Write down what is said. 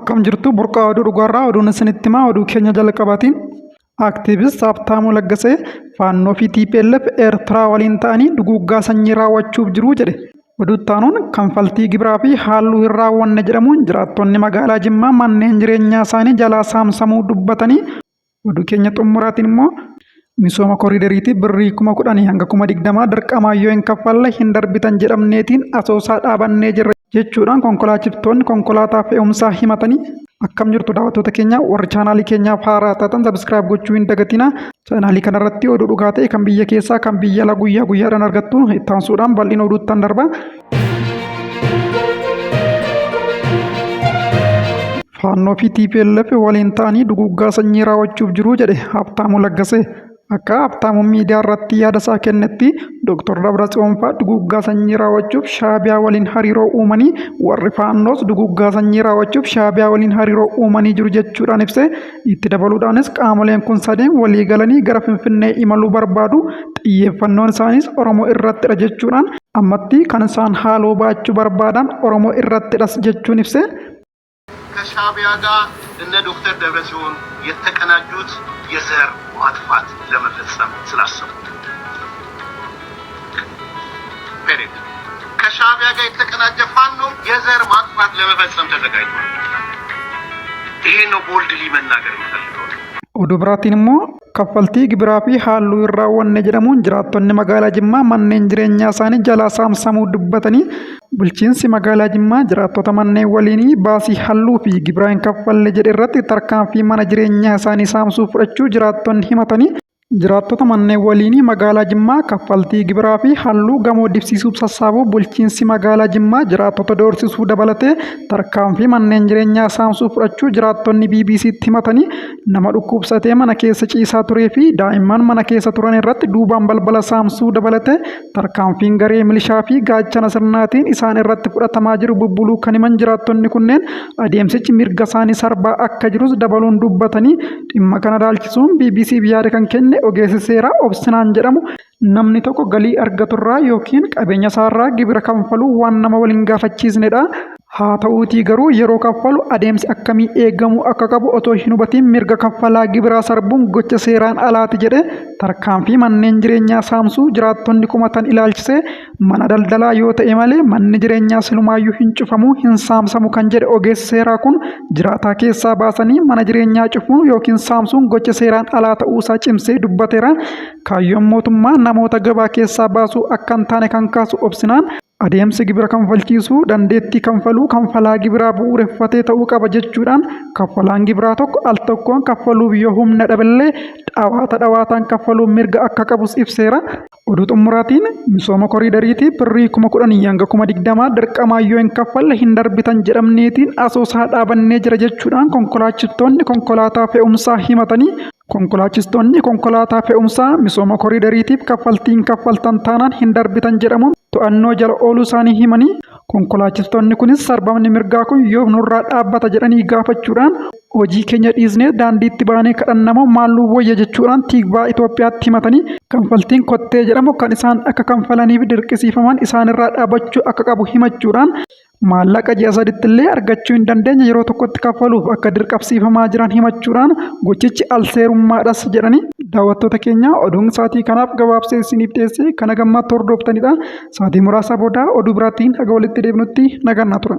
Akkam jirtu burqaa oduu dhugaarraa oduun isinitti himaa oduu keenya jalqabaatiin. Aktiivist Habtaamuu Laggasee Faannoo fi TPLF Eertiraa waliin ta'anii duguuggaa sanyii raawwachuuf jiru jedhe. Oduu itti aanuun kanfaltii gibiraa fi halluu hin raawwanne jedhamuun jiraattonni magaalaa Jimmaa manneen jireenyaa isaanii jalaa saamsamuu dubbatanii. Oduu keenya xumuraatiin immoo misooma koriidariitiif birrii 10,000 hanga 20,000 dirqamaan yoo hin kaffalle hin darbitan jedhamneetiin Asoosaa dhaabannee jirra jechuudhaan konkolaachiftoonni konkolaataa fe'umsaa himatanii. Akkam jirtu daawwattoota keenya, warri chaanaalii keenyaaf haaraa taatan subscribe gochuu hin dagatinaa. Chaanaalii kanarratti oduu dhugaa ta'e kan biyya keessaa kan biyya alaa guyyaa guyyaadhaan argattu. Itti aansuudhaan bal'ina oduuttan darba. Faannoo fi TPLF waliin ta'anii duguuggaa sanyii raawwachuuf jiru jedhe Habtaamuu Laggasee. Akka Habtaamuun miidiyaa irratti yaada isaa kennetti, Dr. Dabratsiyoon fa'aa duguuggaa sanyii raawwachuuf Shaabiyaa waliin hariiroo uumanii, warri Faannoos duguuggaa sanyii raawwachuuf Shaabiyaa waliin hariiroo uumanii jiru jechuudhaan ibse. Itti dabaluudhaanis qaamoleen kun sadeen walii galanii gara Finfinnee imaluu barbaadu, xiyyeeffannoon isaaniis Oromoo irrattidha jechuudhaan ammatti kan isaan haaloo ba'achuu barbaadan Oromoo irrattidhas jechuun ibse. ከሻዕቢያ ጋር እነ ዶክተር ደብረጽዮን የተቀናጁት የዘር ማጥፋት ለመፈጸም ስላሰቡ ፔሪድ። ከሻዕቢያ ጋር የተቀናጀ ፋኖ የዘር ማጥፋት ለመፈጸም ተዘጋጅቷል። ይሄ ነው ቦልድሊ መናገር የምፈልገው። Oduu biraatiin immoo kaffaltii gibiraa fi halluu hin raawwanne jedhamuun jiraattonni magaalaa Jimmaa manneen jireenyaa isaanii jalaa saamsamuu dubbatanii. Bulchiinsi magaalaa Jimmaa jiraattota manneen waliinii baasii halluu fi gibiraa hin kaffalle jedhe irratti tarkaanfii mana jireenyaa isaanii saamsuu fudhachuu jiraattonni himatanii. Jiraattota manneen waliinii magaalaa Jimmaa kaffaltii gibiraa fi halluu gamoo dibsiisuuf sassaabuu bulchiinsi magaalaa Jimmaa jiraattota doorsisuu dabalatee tarkaanfii manneen jireenyaa saamsuu fudhachuu jiraattonni BBCtti himatanii, nama dhukkubsatee mana keessa ciisaa turee fi daa'imman mana keessa turan irratti duubaan balbala saamsuu dabalatee tarkaanfiin garee milishaa fi gaachana sirnaatiin isaan irratti fudhatamaa jiru bubbuluu kan himan jiraattonni kunneen, adeemsichi mirga isaanii sarbaa akka jirus dabaluun dubbatanii. Dhimma kana ilaalchisuun BBCf yaada kan kenne ogeessi seeraa Obsinaan jedhamu, namni tokko galii argaturraa yookiin qabeenya isaarraa gibira kanfaluu waan nama wal hin gaafachiisnedha. Haa ta'uutii garuu yeroo kaffalu adeemsi akkamii eegamuu akka qabu otoo hin hubatiin mirga kaffalaa gibiraa sarbuun gocha seeraan alaati jedhe. Tarkaanfii manneen jireenyaa saamsuu jiraattonni komatan ilaalchisee, mana daldalaa yoo ta'e malee manni jireenyaa silumaayyuu hin cufamu, hin saamsamu kan jedhe ogeessi seeraa kun, jiraataa keessaa baasanii mana jireenyaa cufuun yookiin saamsuun gocha seeraan alaa ta'uusaa cimsee dubbateera. Kaayyoon mootummaa namoota gabaa keessaa baasuu akka hin taane kan kaasu Obsinaan, adeemsi gibira kanfalchiisuu dandeettii kanfaluu kanfalaa gibiraa bu'uureffatee ta'uu qaba jechuudhaan, kaffalaan gibiraa tokko al tokkoon kaffaluuf yoo humna dhabellee dhawaata dhawaataan kaffaluuf mirga akka qabus ibseera. Oduu xumuraatiin misooma koriidariitiif birrii 10,000 hanga 20,000 dirqamaan yoo hin kaffalle hin darbitan jedhamneetiin Asoosaa dhaabannee jira jechuudhaan konkolaachiftoonni konkolaataa fe'umsaa himatanii. Konkolaachistoonni konkolaataa fe'umsaa misooma koriidariitiif kaffaltii hin kaffaltan taanaan hin darbitan jedhamuun to'annoo jala ooluu isaanii himanii, konkolaachistoonni kunis sarbamni mirgaa kun yoom nurraa dhaabbata jedhanii gaafachuudhaan, hojii keenya dhiisnee daandiitti baanee kadhannamoo maal nuu wayya jechuudhaan Tiikvaa Itoophiyaatti himatanii, kanfaltiin kottee jedhamu kan isaan akka kanfalaniif dirqisiifaman isaanirraa dhaabachuu akka qabu himachuudhaan, maallaqa ji'a saditti illee argachuu hin dandeenye yeroo tokkotti kaffaluuf akka dirqamsiifamaa jiran himachuudhaan, gochichi alseerummaadhas jedhanii. Daawwattoota keenya, oduun sa'aatii kanaaf gabaabsee isiniif dhiyeesse kana gammaatti hordoftanidha. Sa'aatii muraasa booda oduu biraatiin haga walitti deebinutti nagaan naa tura.